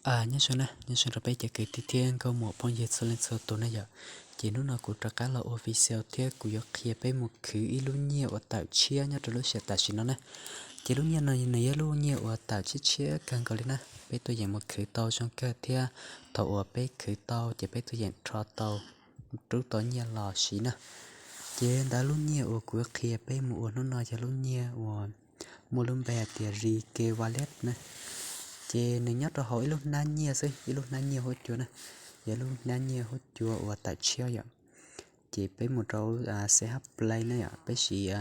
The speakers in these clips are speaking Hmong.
Nyob zoo na, nyob zoo rau peb cov kwv tij thiab nkauj muam phooj ywg txhua leej txhua tus na yom. Ces hnub no kuv rov qab los ua video thiab kuv yuav qhia peb mus khwv ib lub nyiaj uas tawm tshiab nyob rau lub sij hawm tam sim no na. Ces lub nyiaj no nws yog lub nyiaj uas tawm tshiab tshiab kawg nkaus li na, peb tuaj yeem mus khwv tau zoo kawg thiab. Thaum uas peb khwv tau ces peb tuaj yeem rho tau, rub tau nyiaj los siv na. Ces ntawd lub nyiaj uas kuv qhia peb mus ua hnub no yog lub nyiaj uas muaj lub npe hais tias Rike Wallet na. Ces nws nyob rau hauv ib lub hnab nyiaj xwb, ib lub hnab nyiaj huab cua na, yog lub hnab nyiaj huab cua uas tawm tshiab yom. Ces peb mus rau CH Play na yom, peb siv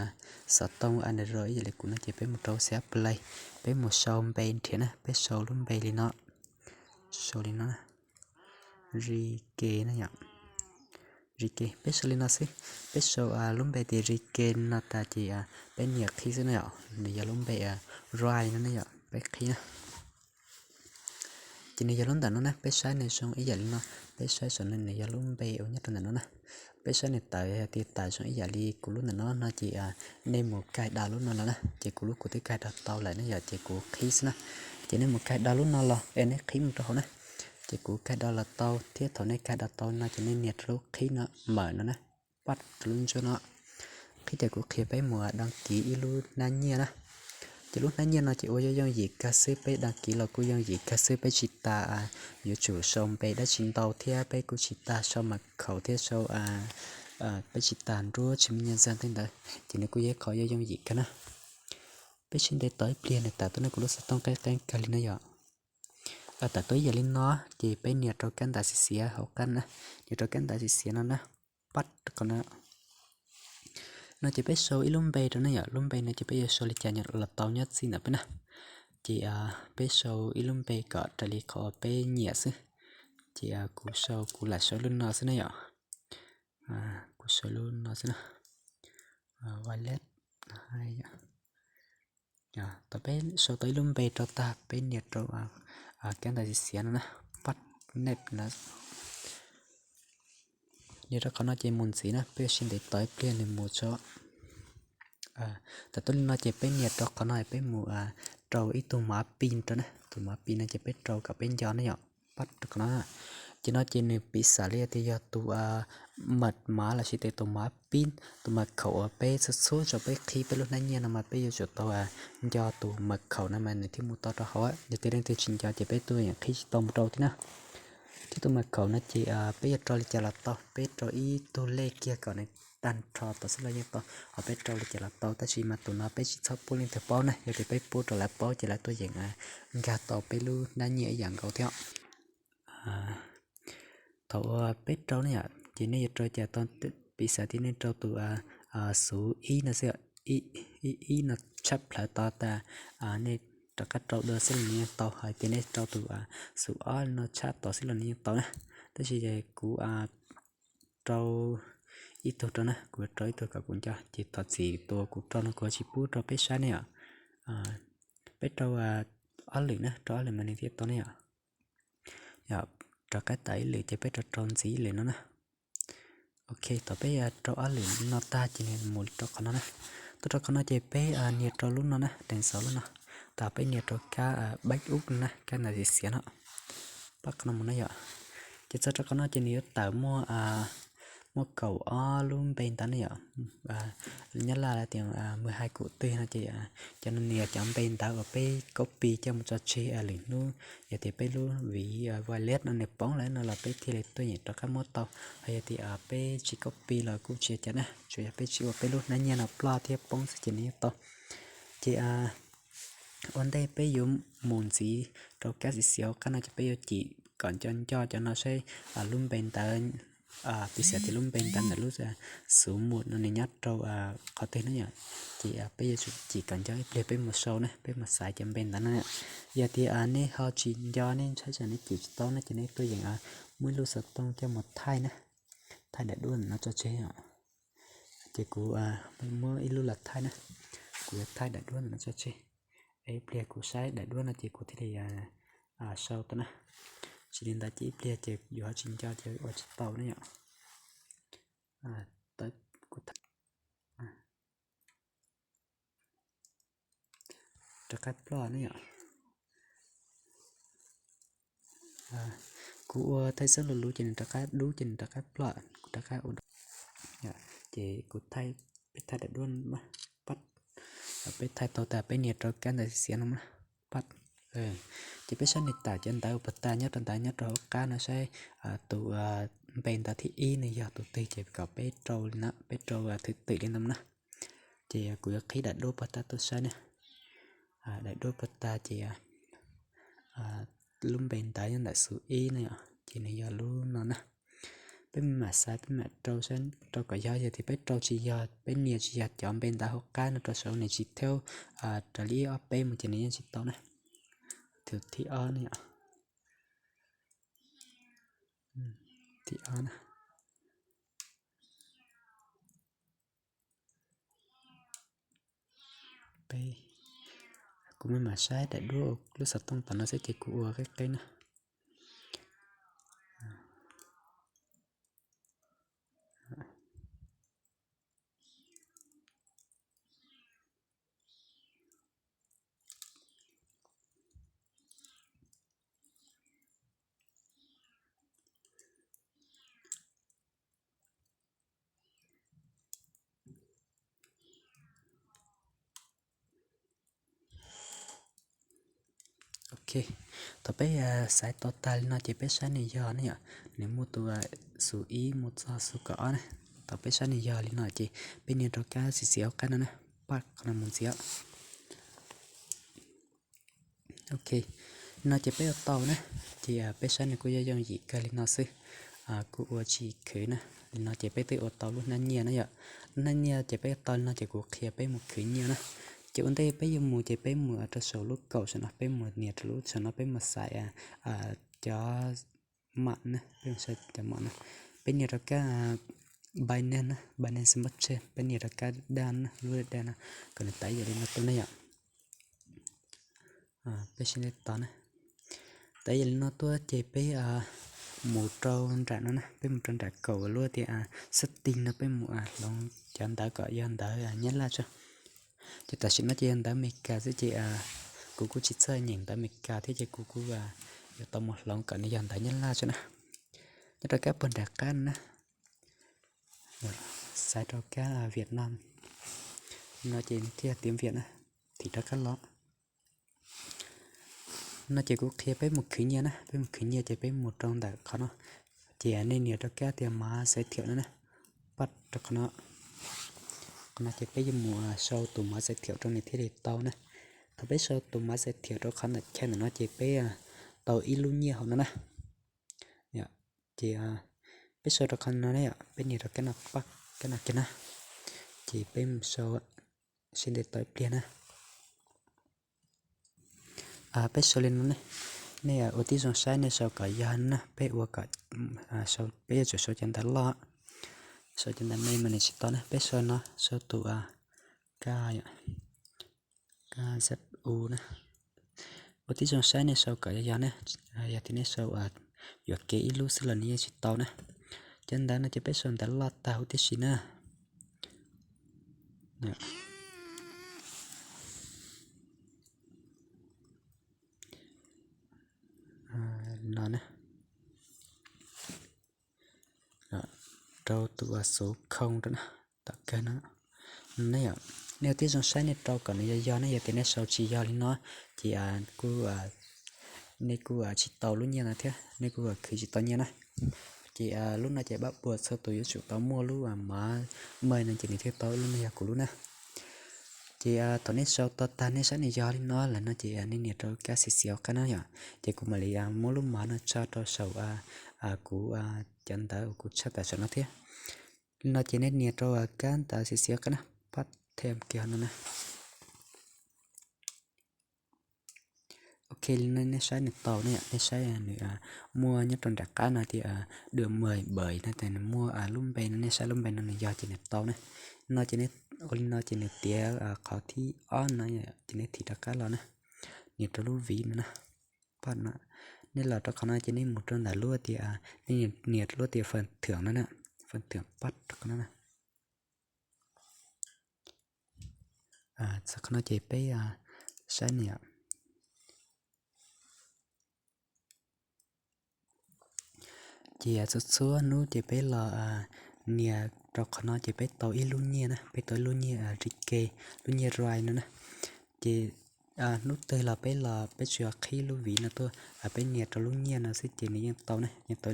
xov tooj Android ib yam li kuv no ces peb mus rau CH Play, peb mus sau npe nrhiav na, peb sau lub npe li no, sau li no, Rike na yom. Rike, peb sau li no xwb, peb sau lub npe tias Rike no tas ces peb nias qhib xwb na yom, nws yog lub npe Rike no na yom, peb qhib na. Ces nws yog lub ntawm no na, peb saib nws zoo ib yam li no, peb saib saum no nws yog lub npe uas nyob rau ntawm no na. Peb saib nws tawm tias tawm zoo ib yam li kuv lub ntawm no no ces nej mus kaij download lub no los na, ces kuv lub kuv twb kaij download tau lawm na yom, ces kuv qhib xwb na. Ces nej mus kaij download lub no los es nej qhib mus rau hauv na. Ces kuv kaij download los tau thiab, thaum nej kaij download tau no ces nej nias rau lub qhib no, mawm no na, pab rau lub ntsuab no. Qhib ces kuv qhia peb mus đăng ký ib lub hnab nyiaj na. Ces lub hnab nyiaj no ces ua yooj yooj yim kawg xwb, peb đăng ký los kuj yooj yim kawg xwb, peb tsis tas yuav tsum sau npe dab tsi ntau thiab peb kuj tsis tas sau mật khẩu thiab sau, peb tsis tas nruab chứng minh nhân dân tej ntawd, ces nws kuj yog ib qho yooj yooj yim kawg na. Peb sib ntev tos ib pliag nws tawm tuaj na, kuv lub xov tooj qeeb qeeb kawg li na yom. Tawm tuaj ib yam li no, ces peb nias rau kab ntawv xiav xiav hauv qab na, nias rau kab ntawv xiav xiav no na, pab rau qhov no. No ces peb sau ib lub npe rau na yom, lub npe no ces peb yuav sau li cas los tau nyob txij ntawm peb na. Ces peb sau ib lub npe kom raws li qhov peb nyiam xwb. Ces kuv sau, kuv lam sau lub no xwb na yom. Kuv sau lub no xwb na. Wallet. Thaum peb sau tau ib lub npe rau tag peb nias rau kab ntawv xiav xiav no na, pab nep na. Nias rau qhov no ces mus ntxiv na, peb sib ntev tos ib pliag nws mus tso. Tawm tuaj li no ces peb nias rau qhov no peb mus rau ib tug mã pin rau na, tus mã pin no ces peb rau kom peb nco na yom, pab rau qhov no. Ces no ces nws piv xam li tias yog tus mật mã lossis tias tus mã pin, tus mật khẩu uas peb txhub txhub rau peb qhib peb lub hnab nyiaj no mas peb yuav tsum tau nco tus mật khẩu no mas nws thiaj mus tau rau hauv. Yog tias leej twg tsis nco ces peb tuaj yeem qhib tsis tau mus rau thiab na. Thiab tus mật khẩu no ces peb yuav rau li cas los tau, peb rau ib tug lej kiag kom nws tag nrho tod xwb los yeej tau, ho peb rau li cas los tau, tab sis mas tus no peb tsis txhob pub leej twg paub na, yog tias peb pub rau lawv paub ces lawv tuaj yeem nkag tau peb lub hnab nyiaj ib yam nkaus thiab. Thaum uas peb rau ne yom, ces nej yuav rau cas tau, piv xam tias nej rau tus xuv ib no xwb, ib no tshab plhawv tod tas, nej rov qab rau dua xwb los nws yeej tau, hos tias nej rau tus xuv ob no tshab tod xwb los nws yeej tau na. Tab sis kuv rau ib tug rau na, kuv rau ib tug kom kuv nco, ces thov txim tus kuv rau no kuv tsis pub rau peb saib ne yom. Peb rau ob lwm na, rau ob lwm mas nws thiaj tau ne yom. Yog rov qab tawm ib lwm ces peb rau rau ntxiv ib lwm no na. Ok, thaum peb rau ob lwm no tag ces nws mus rau qhov no na. Tuaj rau qhov no ces peb nias rau lub no na, dees xauv lub no. Thaum peb nias rau kab back up no na, kab ntawv xiav xiav no, pab qhov no mus na yom. Ces txog rau qhov no ces nws yuav tawm muaj muaj kaum ob lub npe ntawv ne yom. Nyab laj lawv tias mười hai cụm từ no ces cov no nws yog cov npe ntawv uas peb copy coj mus tso tseg lwm hnub, yog tias peb lub vis wallet no nws poob lawm no los peb thiaj li tuaj yeem rov qab muab tau. Ho yog tias peb tsis copy los kuj tsis ua cas na, tsuas yog peb tsis ua peb lub hnab nyiaj no ploj thiab poob xwb ces nws yeej tau. Ces ua ntej peb yuav mus ntxiv rau kab xiav xiav hauv qab no ces peb yuav cim kom nco nco cov no saib lub npe ntawv, piv xam tias lub npe ntawv ntawm lub xuv mus no nws nyob rau qhov twg na yom. Ces peb yuav tsum cim kom nco ib pliag peb mus sau na, peb mus xaiv cov npe ntawv no. Yog tias nej ho tsis nco, nej ntshai tsam nej cim tsis tau no ces nej tuaj yeem muab ib lub xov tooj coj mus thaij na, thaij daim duab ntawm no tso tseg. Ces kuv muab ib lub los thaij na, kuv yuav thaij daim duab ntawm no tso tseg. Ib pliag kuv saib daim duab no ces kuv thiaj li sau tau na. Tsis li ntawd ces ib pliag ces yus ho tsis nco ces ua tsis tau na yom. Rov qab ploj ne yom. Kuv ua thaij xab lus lus ces nws rov qab dub ces nws rov qab ploj, kuv rov qab ua. Ces kuv thaij, peb thaij daim duab, pab, peb thaij tau tas peb nias rau kab ntawv xiav no na, pab. Ces peb saib nws tawm cov ntawv puas tag nyob rau ntawd, nyob rau hauv qab no saib tus npe ntawv thib ib nws yog tus twg ces kom peb rau li no, peb rau thwm twm li no na. Ces kuv yuav qhib daim duab puas tag tuaj saib na. Daim duab puas tag ces lub npe ntawv nyob ntawm xus ib no, ces nws yog lub no na. Peb mam xaiv, peb mam rau saib, rau kom yog, yog tias peb rau tsis yog, peb nias tsis yog cov npe ntawv hauv qab no rau saum nws tsis thiab raws li ib ob peb mus ces nws yeej tsis tau na. Tus thib ob na, thib ob na. Kuv mam mam saib daim duab lub xov tooj tom no xwb ces kuv ua qeb qeb na. Ok, thaum peb xaiv tau tag li no ces peb saib nws yog ne yom, nws muaj tus xus ib mus txog xus kaum ob na. Thaum peb saib nws yog li no ces peb nias rau kab xim xim hauv qab no na, pab qhov no mus ntxiv. Ok, li no ces peb ua tau na. Ces peb saib nws kuj yooj yooj yim kawg li no xwb, kuj ua tsis khwv na. Li no ces peb twb ua tau lub hnab nyiaj na yom. Lub hnab nyiaj ces peb ua tau li no ces kuv qhia peb mus khwv nyiaj na. Ces ua ntej peb yuav mus ces peb mus rau saum lub kaum saum no, peb mus nias rau lub saum no, peb mus xaiv cov mam na, peb mus xaiv cov mam na. Peb nias rau kab Binance na, Binance Smart Chain, peb nias rau kab daj na, lub daj na, kom nws tawm ib yam li no tuaj na yom. Peb sib ntev tos na. Tawm ib yam li no tuaj ces peb mus rau nram no na, peb mus rau nram kaum lub tias setting no peb mus hloov cov ntawv kom yog ntawv Nyab Laj tso. Ces tam sim no ces yog ntawv Amelikas xwb ces kuv kuj tsis txawj nyeem ntawv Amelikas thiab ces kuv kuj yuav tau mus hloov kom nws yog ntawv Nyab Laj tso na. Nyob rau kab puag nram qab no na, xaiv rau kab Việt Nam no ces nws thiaj tiav Việt na, thim rov qab los. No ces kuv qhia peb mus khwv nyiaj na, peb mus khwv nyiaj ces peb mus rau ntawm qhov no, ces nej nias rau kab tias mã giới thiệu no na, pab rau qhov no. Qhov no ces peb yuav mus sau tus mã giới thiệu rau nws thiaj li tau na. Thaum peb sau tus mã giới thiệu rau qhov ntawm chain ntawm no ces peb tau ib lub nyiaj hauv no na. Ces peb sau rau qhov no ne, peb nias rau kab no pab, kab no kiag na. Ces peb mus sau, sib ntev tos ib pliag na. Peb sau li no ne, nej ua tib zoo saib nej sau kom yog na, peb ua kom, peb yuav tsum sau cov ntawv loj, sau cov ntawv me mas nws tsis tau na, peb sau no, sau tus K, K Z U na. Ua tib zoo saib nej sau kom yog yog ne, yog tias nej sau yuam kev ib lub xwb los nws yeej tsis tau na. Cov ntawv no ces peb sau ntawv loj tag huv tib si na. No na, rau tus uas xuv khoo rau na, tom kawg no. Nej, nej ua tib zoo saib nej rau kom nws yog yog ne, yog tias nej sau tsis yog li no ces kuj, nej kuj tsis tau lub nyiaj no thiab, nej kuj khwv tsis tau nyiaj na. Ces lub no ces pab puas txhua tus yuav tsum tau muaj lub mã mời no ces nws thiaj tau, lub no yog kuv lub na. Ces thaum nej sau tau tag nej saib nws yog li no lawm no ces nej nias rau kab xim xim hauv qab no yom, ces kuv mam li muab lub mã no tso rau saum kuv cov ntawv uas kuv tshaj tawm saum no thiab. Li no ces nej nias rau kab ntawv xim xim hauv qab na, pab them kiag no na. Ok, li no nej saib nws tau ne, nej saib nws muaj nyob rau nram qab no tias được mời bởi no, nws muaj lub npe no, nej saib lub npe no nws yog ces nws tau ne. No ces ua li no ces nws tiav qhov thib ob no, ces nej thim rov qab los na, nias rau lub vis no na, pab no. Nej los rau qhov no ces nej mus rau ntawm lub tias, nej nias rau lub tias phần thưởng no na, phần thưởng pab rau qhov no na. Txog qhov no ces peb saib nws, Ces txhua txhua hnub ces peb los nias rau qhov no ces peb tau ib lub nyiaj na, peb tau ib lub nyiaj ri ke, lub nyiaj rai no na. Ces hnub twg los peb los peb tsuas qhib lub viv no tuaj, peb nias rau lub nyiaj no xwb ces nws yeej tau na, yeej tau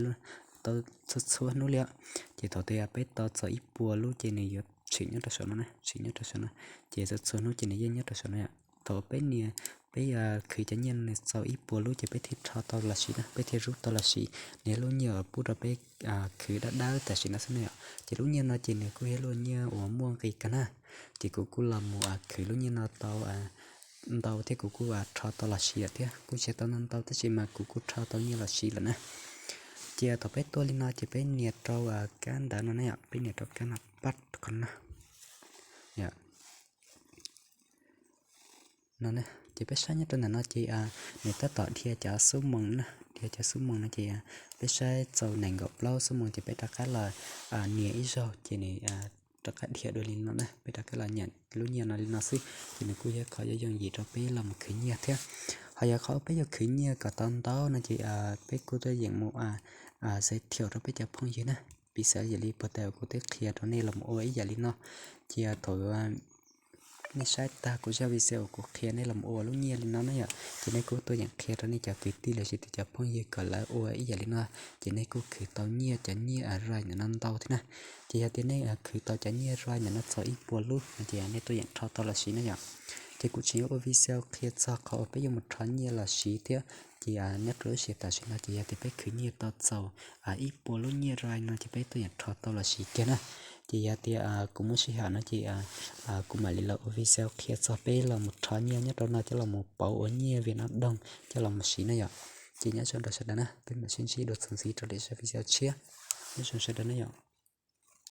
tau txhua txhua hnub li os. Ces thaum twg peb tau txog ib puas lub ces nws yuav tshwm nyob rau saum no na, tshwm nyob rau saum no. Ces txhua txhua hnub ces nws yeej nyob rau saum no. Thaum peb nias, peb khwv cov nyiaj nws txaus ib puas lub ces peb thiaj rho tau los siv na, peb thiaj rub tau los siv. Nws yog lub nyiaj uas pub rau peb khwv dawb dawb tam sim no xwb na yom. Ces lub nyiaj no ces nws kuj yog lub nyiaj uas muaj nqis kawg na. Ces kuv kuj los mus khwv lub nyiaj no tau ntau thiab kuv kuj rho tau los siv lawm thiab, kuj tsis tau ntau ntau tab sis mas kuv kuj rho tau nyiaj los siv lawm na. Ces thaum peb tuaj li no ces peb nias rau kab ntawv no na yom, peb nias rau kab no pab qhov no no. Ces peb saib nyob rau ntawm no ces nws tab tom dhia cov xub moos na, dhia cov xub moos no ces peb saib txaus nees nkaum plaub xub moos ces peb rov qab los nias ib zaug ces nws rov qab dhia dua li no na, peb rov qab los nyam lub nyiaj no li no xwb. Ces nws kuj yog qhov yooj yooj yim rau peb los mus khwv nyiaj thiab. Ho yog qhov peb yuav khwv nyiaj kom tau ntau no ces peb kuj tuaj yeem mus xav thiaum rau peb cov phooj ywg na. Piv xam yam li puag ta kuv twb qhia rau nej los mus ua ib yam li no, ces thaum nej saib tag kuv zaj video kuv qhia nej los mus ua lub nyiaj li no na yom, ces nej kuj tuaj yeem qhia rau nej cov kwv tij los sis cov phooj ywg kom lawv ua ib yam li no, ces nej kuj khwv tau nyiaj, cov nyiaj rai ntawm no ntau thiab na. Ces yog tias nej khwv tau cov nyiaj rai ntawm no txog ib puas lub no ces nej tuaj yeem rho tau los siv na yom. Ces kuv tseem yuav ua video qhia txog qhov uas peb yuav mus rho nyiaj los siv thiab. Ces nyob rau lub sij hawm tam sim no ces yog tias peb khwv nyiaj tau txaus ib puas lub nyiaj rai no ces peb tuaj yeem rho tau los siv kiag na. Ces yog tias kuv muaj sij hawm no ces kuv mam li los ua video qhia txog peb los mus rho nyiaj nyob rau no coj los mus pauv ua nyiaj Việt Nam đồng coj los mus siv na yom. Ces nyob zoo rau sawv daws na, peb mam sib ntsib dua txuas ntxiv rau lwm zaj video tshiab. Nyob zoo sawv daws na yom.